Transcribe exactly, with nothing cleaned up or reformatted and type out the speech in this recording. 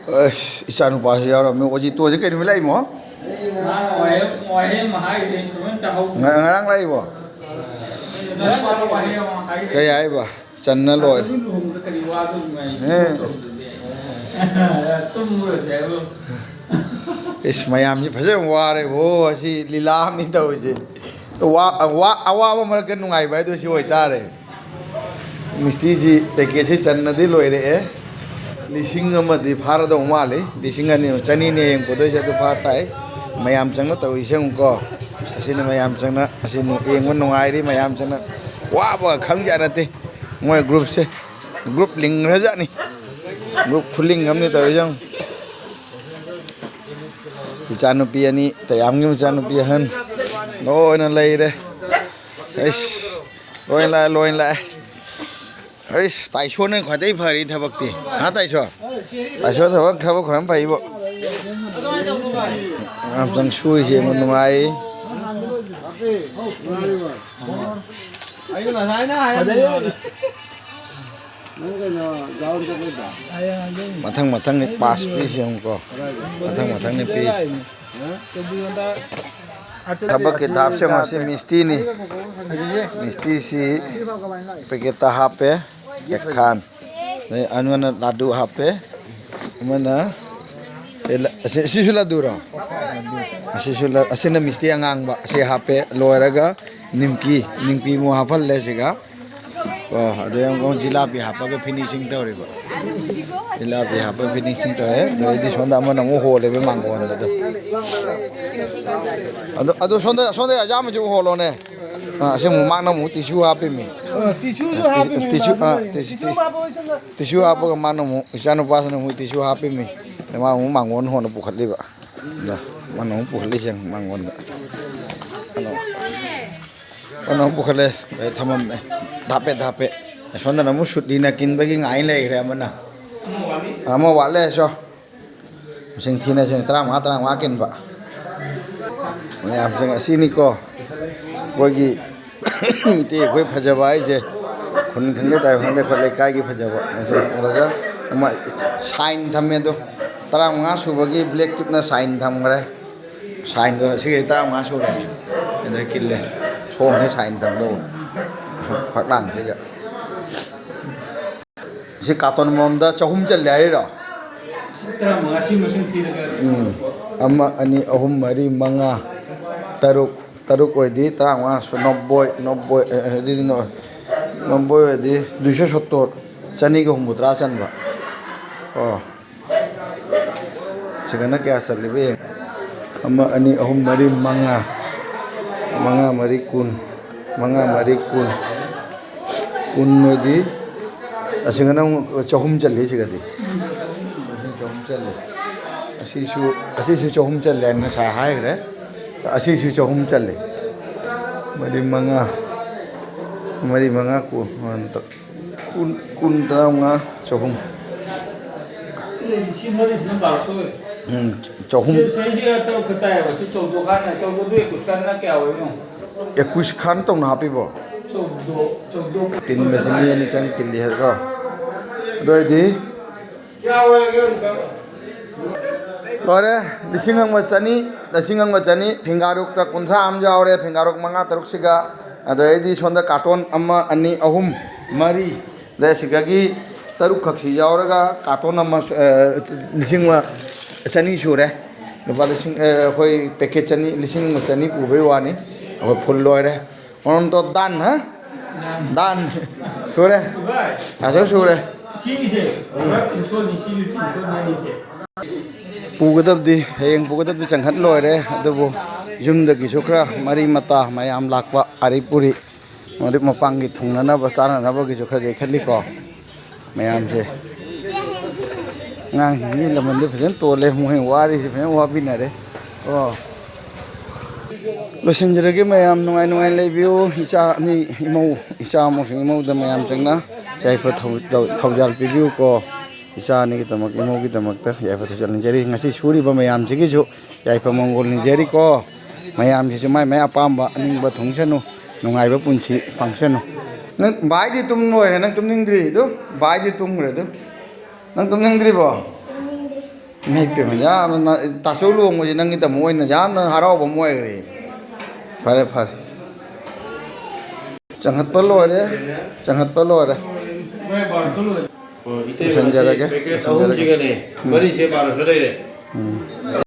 ꯑꯁ, ꯏꯆꯥꯅꯨꯄꯥꯁꯨ ꯌꯥꯎꯔꯝꯃꯤ꯫ ꯑꯣꯖꯤꯠꯇꯣꯁꯦ ꯀꯩ ꯅꯨꯃꯤꯠ ꯂꯥꯛꯏꯃꯣ? ꯃꯥꯅ ꯋꯥꯍꯩ ꯑꯃ ꯍꯥꯏꯈ꯭ꯔꯦ, ꯁꯨꯃꯥꯏꯅ ꯇꯧꯍꯧꯗ꯭ꯔꯦ꯫ ꯉ-, ꯉꯔꯥꯡ ꯂꯥꯛꯏꯕꯣ? ꯅꯪ ꯋꯥꯍꯩ ꯑꯃ ꯍꯥꯏꯈ꯭ꯔꯦ꯫ ꯀꯩ ꯍꯥꯏꯕ? ꯆꯟꯅ ꯂꯣꯏꯔꯦ꯫ ꯑꯗꯨ ꯂꯨꯍꯣꯡꯕꯗ ꯀꯔꯤ ꯋꯥꯗꯣꯔꯤꯕ ꯍꯥꯏꯁꯦ? ꯎꯝ꯫ ꯇꯧꯗ꯭ꯔꯗꯤ꯫ ꯇꯨꯝꯃꯨꯔꯁꯦ ꯍꯥꯏꯕ꯫ ꯏꯁ, ꯃꯌꯥꯝꯁꯤ ꯐꯖꯅ ꯋꯥꯔꯦꯕꯣ꯫ ꯑꯁꯤ ꯂꯤꯂꯥ ꯑꯃꯅꯤ ꯇꯧꯔꯤꯁꯦ꯫ ꯋꯥ-, ꯋꯥ-, ꯑꯋꯥꯕ ꯃꯔꯛꯇ ꯅꯨꯡꯉꯥꯏꯕ ꯍꯥꯏꯗꯣ ꯁꯤ ꯑꯣꯏꯇꯥꯔꯦ꯫ ꯃꯤꯁꯇꯤꯁꯤ ꯄꯦꯀꯦꯠꯁꯤ ꯆꯟꯅꯗꯤ ꯂꯣꯏꯔꯛꯑꯦ꯫ ꯂꯤꯁꯤꯡ ꯑꯃꯗꯤ ꯐꯥꯔꯗꯧ ꯃꯥꯜꯂꯤ꯫ ꯂꯤꯁꯤꯡ ꯑꯅꯤ, ꯆꯅꯤꯅꯦ ꯍꯌꯦꯡ ꯄꯨꯗꯣꯏꯁꯦ, ꯑꯗꯨ ꯐꯥ ꯇꯥꯏ꯫ ꯃꯌꯥꯝ ꯆꯪꯅ ꯇꯧꯔꯤꯁꯦ ꯌꯦꯡꯉꯨꯀꯣ꯫ ꯑꯁꯤꯅ ꯃꯌꯥꯝ ꯆꯪꯅ, ꯑꯁꯤꯅꯤ ꯌꯦꯡꯕ ꯅꯨꯡꯉꯥꯏꯔꯤ꯫ ꯃꯌꯥꯝ ꯆꯪꯅ ꯋꯥꯕ ꯈꯪꯖ ꯅꯠꯇꯦ꯫ ꯃꯣꯏ ꯒ꯭ꯔꯨꯞꯁꯦ, ꯒ꯭ꯔꯨꯞ ꯂꯤꯡꯈ꯭ꯔꯖꯥꯠꯅꯤ꯫ ꯒ꯭ꯔꯨꯞ ꯈꯨꯂꯤꯡ ꯑꯃꯅꯤ ꯇꯧꯔꯤꯁꯦ ꯌꯦꯡꯉꯨ꯫ ꯏꯆꯥꯅꯨꯄꯤ ꯑꯅꯤ, ꯇꯌꯥꯝꯒꯤ ꯃꯆꯥꯅꯨꯄꯤ ꯑꯍꯟ ꯂꯣꯏꯅ ꯂꯩꯔꯦ꯫ ꯑꯩꯁ, ꯂꯣꯏ ꯂꯥꯛꯑꯦ, ꯂꯣꯏ ꯂꯥꯛꯑꯦ꯫ ꯑꯩꯁ, ꯇꯥꯏꯁꯣꯅ ꯈ꯭ꯋꯥꯏꯗꯒꯤ ꯐꯔꯤ ꯊꯕꯛꯇꯤ꯫ ꯍꯥ, ꯇꯥꯏꯁꯣ? ꯇꯥꯏꯁꯣ ꯊꯕꯛ, ꯊꯕꯛ ꯈ꯭ꯋꯥꯏꯗꯒꯤ ꯐꯩꯕꯣ꯫ ꯌꯥꯝ ꯆꯪ ꯁꯨꯔꯤꯁꯦ ꯌꯦꯡꯉꯨ, ꯅꯨꯡꯉꯥꯏ꯫ ꯃꯊꯪ ꯃꯊꯪꯅꯤ ꯄꯥꯁ ꯄꯤꯁꯤ ꯌꯦꯡꯉꯨꯀꯣ꯫ ꯃꯊꯪ ꯃꯊꯪꯅꯤ ꯄꯤꯁꯤ꯫ ꯊꯕꯛꯀꯤ ꯊꯥꯞꯁꯦ ꯃꯁꯤ ꯃꯤꯁꯇꯤꯅꯤ꯫ ꯃꯤꯁꯇꯤꯁꯤ ꯄꯦꯀꯦꯠꯇ ꯍꯥꯞꯄꯦ꯫ ꯑꯦꯛꯈꯥꯟ꯫ ꯑꯗꯩ ꯑꯃꯅ ꯂꯥꯗꯨ ꯍꯥꯞꯄꯦ꯫ ꯑꯃꯅ, ꯑꯦ, ꯂ-, ꯑꯁꯤ, ꯑꯁꯤꯁꯨ ꯂꯥꯗꯨꯔꯣ? ꯑꯁꯤꯁꯨ ꯂ-, ꯑꯁꯤꯅ ꯃꯤꯁꯇꯤ ꯑꯉꯥꯡꯕ꯫ ꯑꯁꯤ ꯍꯥꯞꯄꯦ꯫ ꯂꯣꯏꯔꯒ ꯅꯤꯝꯀꯤ꯫ ꯅꯤꯝꯀꯤ ꯑꯃꯨꯛ ꯍꯥꯞꯍꯜꯂꯦ ꯁꯤꯒ꯫ ꯀꯣ, ꯑꯗꯩ ꯑꯃꯨꯛ ꯖꯤꯂꯥꯄꯤ ꯍꯥꯞꯄꯒ ꯐꯤꯅꯤꯁꯤꯡ ꯇꯧꯔꯤꯕ꯫ ꯖꯤꯂꯥꯄꯤ ꯍꯥꯞꯄꯒ ꯐꯤꯅꯤꯁꯤꯡ ꯇꯧꯔꯦ꯫ ꯑꯗꯩꯗꯤ ꯁꯣꯝꯗ ꯑꯃꯅ ꯑꯃꯨꯛ ꯍꯣꯜꯂꯦꯕ ꯃꯥꯡꯒꯣꯟꯗ ꯑꯗꯣ꯫ ꯑꯗꯣ, ꯑꯗꯣ ꯁꯣꯝꯗ, ꯁꯣꯝꯗ ꯑꯌꯥꯝꯕꯁꯤ ꯑꯃꯨꯛ ꯍꯣꯜꯂꯣꯅꯦ꯫ ꯑꯥ, ꯑꯁꯤ ꯑꯃꯨꯛ ꯃꯥꯅ ꯑꯃꯨꯛ ꯇꯤꯁꯨ ꯍꯥꯞꯄꯤꯃꯤ꯫ ꯑꯣ, ꯇꯤꯁꯨꯁꯨ ꯍꯥꯞꯄꯤꯃꯤ ꯇꯤꯁꯨ, ꯃꯥꯅ꯫ ꯑꯥ, ꯇꯤꯁꯨ, ꯇꯤꯁꯨ ꯍꯥꯞꯄꯒ ꯃꯥꯅ ꯑꯃꯨꯛ, ꯏꯆꯥꯅꯨꯄꯥꯁꯤꯅ ꯑꯃꯨꯛ ꯇꯤꯁꯨ ꯍꯥꯞꯄꯤꯃꯤ꯫ ꯃꯥ ꯑꯃꯨꯛ ꯃꯥꯡꯒꯣꯟ ꯍꯣꯟꯅ ꯄꯨꯈꯠꯂꯤꯕ꯫ ꯑꯗꯣ ꯃꯥꯅ ꯑꯃꯨꯛ ꯄꯨꯈꯠꯂꯤꯁꯦ ꯃꯥꯡꯒꯣꯟꯗ꯫ ꯑꯗꯣ ꯃꯥꯅ ꯑꯃꯨꯛ ꯄꯨꯈꯠꯂꯦ, ꯑꯗꯩ ꯊꯝꯃꯝꯃꯦ꯫ ꯍꯥꯞꯄꯦ, ꯍꯥꯞꯄꯦ꯫ ꯑꯁꯣꯝꯗꯅ ꯑꯃꯨꯛ ꯁꯨꯇꯤꯅ ꯀꯤꯟꯕꯒꯤ ꯉꯥꯏ ꯂꯩꯈ꯭ꯔꯦ ꯑꯃꯅ꯫ ꯑꯃ ꯋꯥꯠꯂꯦ, ꯁꯣ꯫ ꯃꯁꯤꯡ ꯊꯤꯅꯁꯦ, ꯇꯔꯥꯃꯉꯥ, ꯇꯔꯥꯃꯉꯥ ꯀꯤꯟꯕ꯫ ꯃꯌꯥꯝꯁꯤꯡ ꯑꯁꯤꯅꯤꯀꯣ ꯑꯩꯈꯣꯏꯒꯤ ꯃꯤꯇꯩ ꯑꯩꯈꯣꯏ ꯐꯖꯕ ꯍꯥꯏꯁꯦ꯫ ꯈꯨꯟ ꯈꯪꯗꯦ, ꯇꯥꯏꯕꯪ ꯈꯪꯗꯦ, ꯑꯩꯈꯣꯏ ꯂꯩꯀꯥꯏꯒꯤ ꯐꯖꯕ꯫ ꯃꯁꯤ ꯎꯔꯒ ꯑꯃ ꯁꯥꯏꯟ ꯊꯝꯃꯦ ꯑꯗꯣ꯫ ꯇꯔꯥꯃꯉꯥ ꯁꯨꯕꯒꯤ ꯕ꯭ꯂꯦꯛ ꯇꯤꯞꯅ ꯁꯥꯏꯟ ꯊꯝꯈ꯭ꯔꯦ꯫ ꯁꯥꯏꯟꯗꯣ ꯁꯤꯒꯤ ꯇꯔꯥꯃꯉꯥ ꯁꯨꯔꯦ꯫ ꯑꯗ ꯀꯤꯜꯂꯦ꯫ ꯁꯣꯝꯁꯦ ꯁꯥꯏꯟ ꯊꯝꯗꯧꯕ꯫ ꯐꯛꯂꯥꯡꯁꯤꯒ꯫ ꯁꯤ ꯀꯥꯔꯇꯣꯟ ꯑꯃꯃꯝꯗ ꯆꯍꯨꯝ ꯆꯜꯂꯦ ꯍꯥꯏꯔꯤꯔꯣ? ꯁꯤ ꯇꯔꯥꯃꯉꯥ, ꯁꯤ ꯃꯁꯤꯡ ꯊꯤꯔꯒ꯫ ꯎꯝ꯫ ꯑꯃ, ꯑꯅꯤ, ꯑꯍꯨꯝ, ꯃꯔꯤ, ꯃꯉꯥ, ꯇꯔꯨꯛ꯫ ꯇꯔꯨꯛ ꯑꯣꯏꯗꯤ ꯇꯔꯥꯃꯉꯥ ꯁꯨ ꯅꯣꯕꯣꯏ, ꯅꯣꯕꯣꯏ, ꯑꯦ, ꯑꯦ, ꯑꯗꯨꯗꯤ ꯅꯣ-, ꯅꯣꯕꯣꯏ ꯑꯣꯏꯗꯤ ꯗꯨꯏꯁꯣ ꯁꯣꯠꯇꯣꯔ, ꯆꯅꯤꯒ ꯍꯨꯝꯐꯨꯇꯔꯥ ꯆꯟꯕ꯫ ꯑꯣ꯫ ꯁꯤꯒꯅ ꯀꯌꯥ ꯆꯠꯂꯤꯕ ꯌꯦꯡ꯫ ꯑꯃ, ꯑꯅꯤ, ꯑꯍꯨꯝ, ꯃꯔꯤ, ꯃꯉꯥ꯫ ꯃꯉꯥ, ꯃꯔꯤ, ꯀꯨꯟ꯫ ꯃꯉꯥ, ꯃꯔꯤ, ꯀꯨꯟ꯫ ꯀꯨꯟ ꯑꯣꯏꯗꯤ ꯑꯁꯤꯒꯅ ꯑꯃꯨꯛ ꯆꯍꯨꯝ ꯆꯜꯂꯤ ꯁꯤꯒꯗꯤ꯫ ꯆꯍꯨꯝ ꯆꯜꯂꯤ꯫ ꯑꯁꯤꯁꯨ, ꯑꯁꯤꯁꯨ ꯆꯍꯨꯝ ꯆꯜꯂꯦ ꯍꯥꯏꯅ ꯉꯁꯥꯏ ꯍꯥꯏꯈ꯭ꯔꯦ꯫ ꯑꯁꯤꯁꯨ ꯆꯍꯨꯝ ꯆꯜꯂꯤ꯫ ꯃꯔꯤ, ꯃꯉꯥ꯫ ꯃꯔꯤ, ꯃꯉꯥ, ꯀꯨꯟ꯫ ꯀꯨꯟ, ꯀꯨꯟ, ꯇꯔꯥꯃꯉꯥ, ꯆꯍꯨꯝ꯫ ꯁꯤ ꯃꯔꯤꯁꯤꯅ ꯕꯥꯔꯣ ꯁꯣꯏ꯫ ꯎꯝ, ꯆꯍꯨꯝ꯫ ꯁꯤ, ꯁꯤꯁꯤꯒ ꯇꯔꯨꯛ ꯈꯛ ꯇꯥꯏꯌꯦꯕ꯫ ꯁꯤ ꯆꯧꯗꯣ ꯈꯥꯟꯅ, ꯆꯧꯗꯣꯗꯨ ꯑꯦꯀꯨꯁ ꯈꯥꯟꯅ ꯀꯌꯥ ꯑꯣꯏꯅꯣ? ꯑꯦꯀꯨꯁ ꯈꯥꯟ ꯇꯧꯅ ꯍꯥꯞꯄꯤꯕꯣ? ꯆꯧꯗꯣ, ꯆꯧꯗꯣ꯫ ꯇꯤꯟꯕꯁꯤ ꯃꯤ ꯑꯅꯤ ꯆꯪ ꯇꯤꯜꯂꯤ ꯍꯥꯏꯀꯣ꯫ ꯑꯗꯨ ꯑꯣꯏꯗꯤ ꯂꯣꯏꯔꯦ꯫ ꯂꯤꯁꯤꯡ ꯑꯃꯒ ꯆꯅꯤ, ꯂꯤꯁꯤꯡ ꯑꯃꯒ ꯆꯅꯤ꯫ ꯐꯤꯡꯒꯥꯔꯨꯛꯇ ꯀꯨꯟꯊ꯭ꯔꯥ ꯑꯃ ꯌꯥꯎꯔꯦ, ꯐꯤꯡꯒꯥꯔꯨꯛ ꯃꯉꯥ ꯇꯔꯨꯛꯁꯤꯒ꯫ ꯑꯗꯩꯗꯤ ꯁꯣꯝꯗ ꯀꯥꯔꯇꯣꯟ ꯑꯃ, ꯑꯅꯤ, ꯑꯍꯨꯝ, ꯃꯔꯤ꯫ ꯑꯗꯩ ꯑꯁꯤꯗꯒꯤ ꯇꯔꯨꯛꯈꯛꯁꯤ ꯌꯥꯎꯔꯒ ꯀꯥꯔꯇꯣꯟ ꯑꯃ, ꯑ, ꯂꯤꯁꯤꯡ ꯑꯃ ꯆꯅꯤ ꯁꯨꯔꯦ꯫ ꯂꯨꯄꯥ ꯂꯤꯁꯤꯡ, ꯑ, ꯑꯩꯈꯣꯏ ꯄꯦꯀꯦꯠ ꯆꯅꯤ, ꯂꯤꯁꯤꯡ ꯑꯃ ꯆꯅꯤ ꯄꯨꯕꯩ ꯋꯥꯅꯤ꯫ ꯑꯩꯈꯣꯏ ꯐꯨꯜ ꯂꯣꯏꯔꯦ꯫ ꯑꯣꯟꯇꯣ ꯗꯥꯟ, ꯍꯥ? ꯗꯥꯟ꯫ ꯁꯨꯔꯦ꯫ ꯑꯁꯨꯛ ꯁꯨꯔꯦ꯫ ꯁꯤꯒꯤꯁꯦ ꯄꯨꯔꯥ ꯇꯤꯟꯁꯣꯟꯅꯤ, ꯁꯤꯁꯨ ꯇꯤꯟꯁꯣꯟꯅꯤ ꯑꯅꯤꯁꯦ꯫ ꯄꯨꯒꯗꯕꯗꯤ, ꯍꯌꯦꯡ ꯄꯨꯒꯗꯕꯗꯤ ꯆꯪꯈꯠ ꯂꯣꯏꯔꯦ, ꯑꯗꯨꯕꯨ ꯌꯨꯝꯗꯒꯤꯁꯨ ꯈꯔ ꯃꯔꯤ ꯃꯇꯥ ꯃꯌꯥꯝ ꯂꯥꯛꯄ, ꯑꯔꯤ ꯄꯨꯔꯤ, ꯃꯔꯨꯞ ꯃꯄꯥꯡꯒꯤ ꯊꯨꯡꯅꯅꯕ ꯆꯥꯅꯅꯕꯒꯤꯁꯨ ꯈꯔ ꯌꯩꯈꯠꯂꯤꯀꯣ ꯃꯌꯥꯝꯁꯦ꯫ ꯑꯉꯥꯡꯁꯤꯡꯒꯤ ꯂꯃꯟꯗꯤ ꯐꯖꯅ ꯇꯣꯜꯂꯦ, ꯃꯣꯏ ꯋꯥꯔꯤꯁꯦ ꯐꯖꯅ ꯋꯥꯕꯤꯅꯔꯦ꯫ ꯑꯣ꯫ ꯂꯣꯏꯁꯤꯟꯖꯔꯒꯦ ꯃꯌꯥꯝ, ꯅꯨꯡꯉꯥꯏ ꯅꯨꯡꯉꯥꯏꯅ ꯂꯩꯕꯤꯌꯨ꯫ ꯏꯆꯥ ꯑꯅꯤ ꯏꯃꯧ, ꯏꯆꯥ ꯑꯃꯁꯨꯡ ꯏꯃꯧꯗ ꯃꯌꯥꯝ ꯆꯪꯅ ꯌꯥꯏꯐ ꯊꯧ-, ꯊꯧ-, ꯊꯧꯖꯥꯜ ꯄꯤꯕꯤꯌꯨꯀꯣ꯫ ꯏꯆꯥ ꯑꯅꯤꯒꯤꯗꯃꯛ, ꯏꯃꯧꯒꯤꯗꯃꯛꯇ ꯌꯥꯏꯐ ꯊꯧꯖꯥꯜ ꯅꯤꯖꯔꯤ꯫ ꯉꯁꯤ ꯁꯨꯔꯤꯕ ꯃꯌꯥꯝꯁꯤꯒꯤꯁꯨ ꯌꯥꯏꯐ ꯃꯪꯒꯣꯜ ꯅꯤꯖꯔꯤꯀꯣ꯫ ꯃꯌꯥꯝꯁꯤꯁꯨ ꯃꯥꯏ ꯃꯥꯏ ꯑꯄꯥꯝꯕ ꯑꯅꯤꯡꯕ ꯊꯨꯡꯁꯅꯨ, ꯅꯨꯡꯉꯥꯏꯕ ꯄꯨꯟꯁꯤ ꯐꯪꯁꯅꯨ꯫ ꯅꯪ ꯚꯥꯏꯗꯤ ꯇꯨꯝ ꯂꯣꯏꯔꯦ, ꯅꯪ ꯇꯨꯝꯅꯤꯡꯗ꯭ꯔꯤ ꯑꯗꯨ? ꯚꯥꯏꯗꯤ ꯇꯨꯝꯈ꯭ꯔꯦ ꯑꯗꯨ? ꯅꯪ ꯇꯨꯝꯅꯤꯡꯗ꯭ꯔꯤꯕꯣ? ꯏꯃꯥ ꯏꯄꯦꯝꯃ, ꯌꯥꯝꯅ ꯇꯥꯆꯧ ꯂꯨꯍꯣꯡꯕꯁꯤ ꯅꯪꯒꯤꯗꯃꯛ ꯑꯣꯏꯅ ꯌꯥꯝꯅ ꯍꯔꯥꯎꯕ ꯑꯃ ꯑꯣꯏꯈ꯭ꯔꯦ꯫ ꯐꯔꯦ, ꯐꯔꯦ꯫ ꯆꯪꯈꯠꯄ ꯂꯣꯏꯔꯦ꯫ ꯆꯪꯈꯠꯄ ꯂꯣꯏꯔꯦ꯫ ꯂꯣꯏꯁꯤꯟꯖꯔꯒꯦ, ꯄꯦꯀꯦꯠ ꯂꯣꯏꯁꯤꯟꯖꯔꯒꯦ꯫ ꯑꯍꯨꯝꯁꯤꯒꯅꯦ, ꯎꯝ꯫ ꯃꯔꯤꯁꯦ ꯕꯥꯔꯣꯁꯣ ꯂꯩꯔꯦ꯫ ꯎꯝ꯫